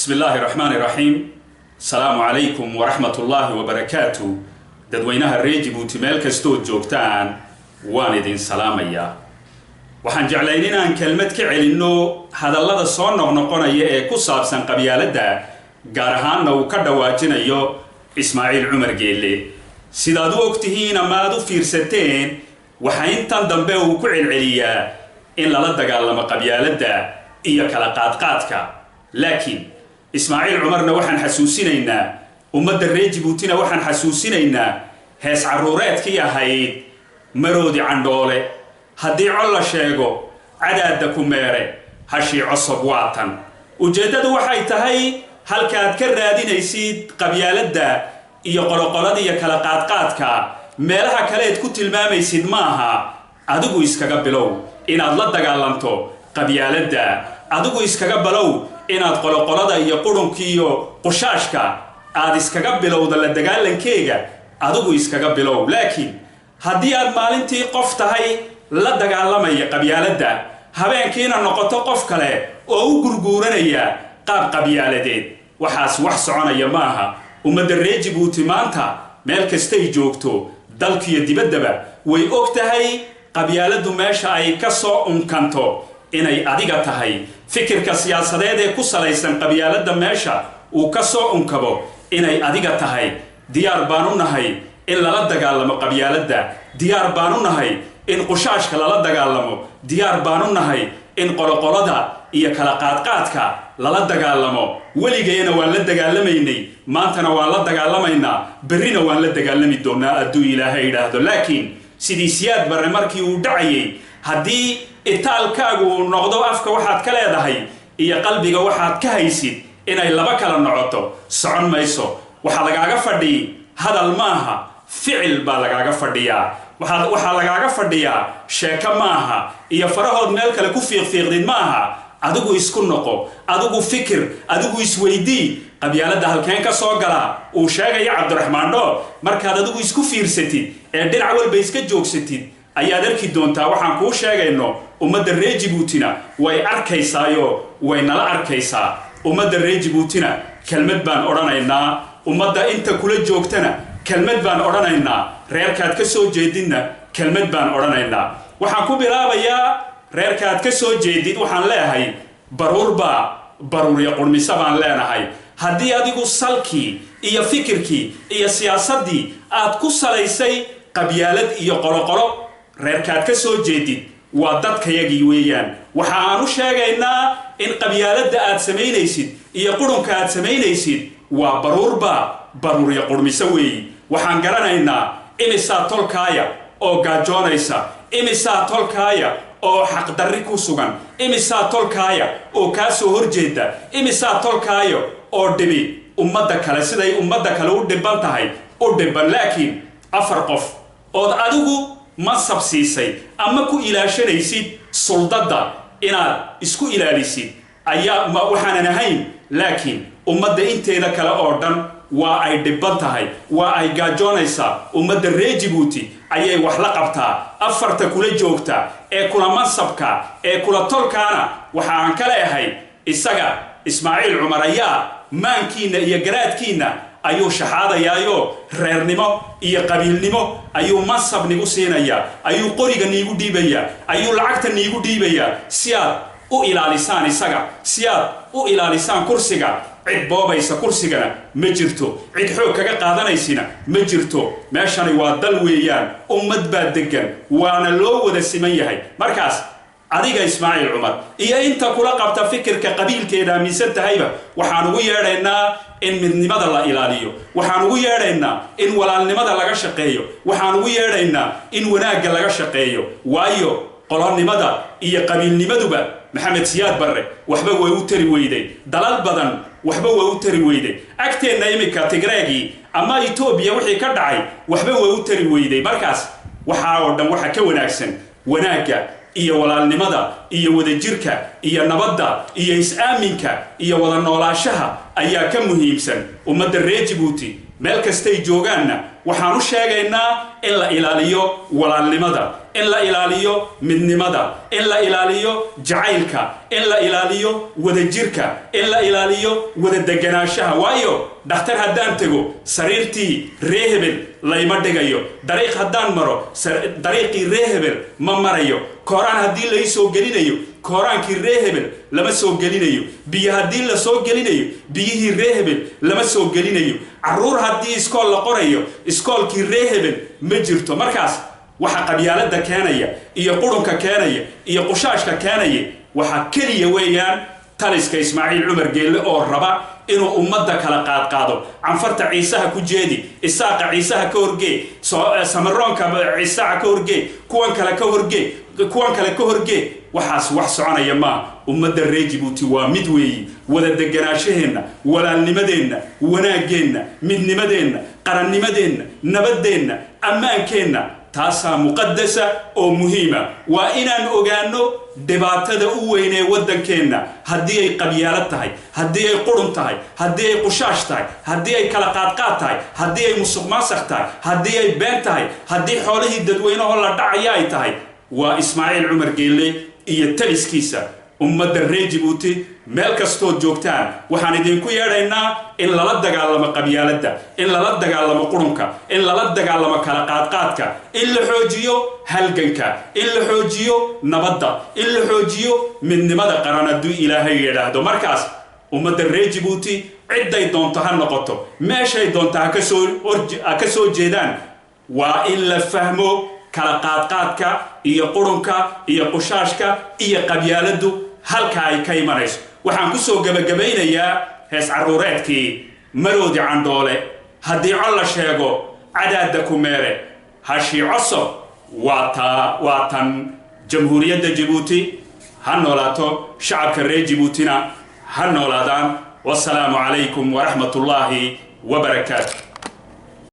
Bismi illaahi raxmaani raxiim. Asalaamu calaykum waraxmatullaahi wabarakaatu. Dadweynaha reer Jibuuti, meel kastood joogtaan, waan idin salaamayaa. Waxaan jeclayn inaan kelmad ka celinno hadallada soo noqnoqonaya ee ku saabsan qabyaaladda, gaar ahaanna uu ka dhawaajinayo Ismaaciil Cumar Geelle. Sidaad u ogtihiin ama aad u fiirsateen, waxaa intan dambe uu ku celceliyaa in lala dagaalamo qabyaaladda iyo kala qaadqaadka. Laakiin Ismaaciil Cumarna waxaan xasuusinaynaa, ummadda reer Jibuutina waxaan xasuusinaynaa hees carruureedkii ahayd "Maroodi candhoole haddii col la sheego, cadaadda ku meere, hashii cosob waatan". Ujeeddadu waxay tahay, halkaad ka raadinaysid qabyaaladda iyo qoloqolada iyo kala qaadqaadka, meelaha kaleed ku tilmaamaysid maaha. Adigu iskaga bilow inaad la dagaalanto qabyaaladda. Adigu iskaga balow inaad qoloqolada iyo qurunka iyo qushaashka aad iskaga bilowda la dagaalankeega. Adigu iskaga bilow. Laakiin haddii aad maalintii qof tahay la dagaalamaya qabyaaladda, habeenkiina noqoto qof kale oo u gurguuranaya qaab qabyaaladeed, waxaas wax soconaya maaha. Ummadda reer Jibuuti maanta meel kastay joogto, dalkiyo dibaddaba, way og tahay qabyaaladdu meesha ay ka soo unkanto inay adiga tahay. Fikirka siyaasadeed ee ku salaysan qabyaaladda meesha uu ka soo unkabo inay adiga tahay. Diyaar baan u nahay in lala dagaalamo qabyaaladda. Diyaar baan u nahay in qushaashka lala dagaalamo. Diyaar baan u nahay in qoloqolada iyo kala qaadqaadka lala dagaalamo. Weligayna waan la dagaalamaynay, maantana waan la dagaalamaynaa, berrina waan la dagaalami doonaa hadduu Ilaahay idhaahdo. Laakiin sidii Siyaad Barre markii uu dhacayay, haddii itaalkaagu uu noqdo afka waxaad ka leedahay iyo qalbiga waxaad ka haysid inay laba kala nocoto, socon mayso. Waxaa lagaaga fadhiyi hadal maaha, ficil baa lagaaga fadhiyaa. Waxaa lagaaga fadhiyaa sheeko maaha iyo farahood meel kale ku fiiqfiiqdid maaha. Adigu isku noqo, adigu fikir, adigu isweydii: qabyaaladda halkeen ka soo galaa uu sheegaya Cabdiraxmaan Dhool? Markaad adigu isku fiirsatid ee dhinac walba iska joogsatid ayaad arki doontaa waxaan kuu sheegayno. Ummadda reer Jibuutina way arkaysaayo way nala arkaysaa. Ummadda reer Jibuutina kelmad baan odhanaynaa, ummadda inta kula joogtana kelmad baan odhanaynaa, reerkaad ka soo jeedidna kelmad baan odhanaynaa. Waxaan ku bilaabayaa reerkaad ka soo jeedid. Waxaan leeyahay, baruurbaa baruurya qurmisa baan leenahay. Haddii adigu salkii iyo fikirkii iyo siyaasaddii aad ku salaysay qabyaalad iyo qoloqolo, reerkaad ka soo jeedid waa dadkayagii weeyaan. Waxa aan u sheegaynaa in qabyaaladda aad samaynaysid iyo qurunka aad samaynaysid waa baruurba baruurya qurmiso weeyi. Waxaan garanaynaa imisaa tolkaaya oo gaajoonaysa, imisaa tolkaaya oo xaqdarri ku sugan, imisaa tolkaaya oo kaa soo horjeeda, imisaa tolkaaya oo dhibi ummadda kale siday ummadda kale u dhiban tahay u dhiban. Laakiin afar qof ood adigu mansab siisay ama ku ilaashanaysid suldadda inaad isku ilaalisid ayaa waxaanan ahayn. Laakiin ummadda inteeda kale oo dhan waa ay dhiban tahay, waa ay gaajoonaysaa. Ummadda reer Jibuuti ayay wax la qabtaa afarta kula joogta ee kula mansabka ee kula tolkaana. Waxa aan ka leeyahay, isaga Ismaaciil Cumar ayaa maankiinna iyo garaadkiinna ayuu shaxaadayaayo reernimo iyo qabiilnimo ayuu mansab nigu siinayaa, ayuu qoriga niigu dhiibayaa, ayuu lacagta niigu dhiibayaa si aad u ilaalisaan isaga, si aad u ilaalisaan kursiga. Cid boobaysa kursigana ma jirto, cid xoog kaga qaadanaysina ma jirto. Meeshani waa dal weeyaan, ummad baa degan, waana loo wada siman yahay. Markaas adiga Ismaaciil Cumar iyo inta kula qabta fikirka qabiilkeeda aaminsan tahayba, waxaan ugu yeedhaynaa in midnimada la ilaaliyo. Waxaan ugu yeedhaynaa in walaalnimada laga shaqeeyo. Waxaan ugu yeedhaynaa in wanaagga laga shaqeeyo. Waayo, qolonimada iyo qabiilnimaduba Maxamed Siyaad Barre waxba way u tari weyday, dalal badan waxba way u tari weyday. Agteenna iminka Tigreegii ama Etoobiya wixii ka dhacay waxba way u tari weyday. Markaas waxaa oo dhan waxa ka wanaagsan wanaagga iyo walaalnimada iyo wadajirka iyo nabadda iyo is-aaminka iyo wada noolaashaha ayaa ka muhiimsan. Ummadda reer Jibuuti meel kastay joogaanna waxaan u sheegaynaa in la ilaaliyo walaalnimada, in la ilaaliyo midnimada, in la ilaaliyo In la ilaaliyo midnimada, in la ilaaliyo jacaylka, in la ilaaliyo wadajirka, in la ilaaliyo wada deganaanshaha. Waayo, dhakhtar haddaan tego, sariirtii ree hebel layma dhigayo. Dariiq haddaan maro, dariiqii ree hebel ma marayo. Kooraan haddii lai soo gelinayo, kooraankii ree hebel lama soo gelinayo. Biyo haddii la soo gelinayo, biyihii ree hebel lama soo gelinayo. Carruur haddii iskool la qorayo, iskoolkii ree hebel ma jirto. Markaas waxa qabyaaladda keenaya iyo qurunka keenaya iyo qushaashka keenaya waxaa keliya weeyaan taliska Ismaaciil Cumar Geelle oo raba inuu ummadda kala qaadqaado. Canfarta Ciisaha ku jeedi, Isaaqa Ciisaha ka horgee, Samaroonka Ciisaha ka horgee, kuwan kale ka horgee, kuwan kale ka horgee. Waxaas wax soconaya maa. Ummadda reer Jibuuti waa mid weeyi. Wada deganaashaheenna, walaalnimadeenna, wanaaggeenna, midnimadeenna, qarannimadeenna, nabaddeenna, ammaankeenna, taasaa muqadasa oo muhiima. Waa inaan ogaano dhibaatada u weyn ee waddankeenna, haddii ay qabyaalad tahay, haddii ay qurun tahay, haddii ay qushaash tahay, haddii ay kala qaadqaad tahay, haddii ay musuq maasaq tahay, haddii ay been tahay, haddii xoolihii dadweynahoo la dhacaya ay tahay, waa Ismaaciil Cumar Geelle iyo taliskiisa. Ummadda reer Jibuuti meel kastood joogtaan, waxaan idinku yeedhaynaa in lala dagaalamo qabyaaladda, in lala dagaalamo qurunka, in lala dagaalamo kala qaadqaadka, in la xoojiyo halganka, in la xoojiyo nabadda, in la xoojiyo midnimada qaran, hadduu Ilaahay yidhaahdo. Markaas ummadda reer Jibuuti cidday doonto ha noqoto, meeshay doonto ha ka soo jeedaan, waa in la fahmo kala qaadqaadka iyo qurunka iyo qushaashka iyo qabyaaladdu halka ay ka imanayso. Waxaan ku soo gebagabaynayaa hees carruureedkii Maroodi Candhoole: "Haddii col la sheego, cadaadda ku meere, hashii cosob waa taa, waa tan." Jamhuuriyadda Jabuuti ha noolaato, shacabka reer Jabuutina ha noolaadaan. Wasalaamu calaykum waraxmat ullaahi wabarakaatu.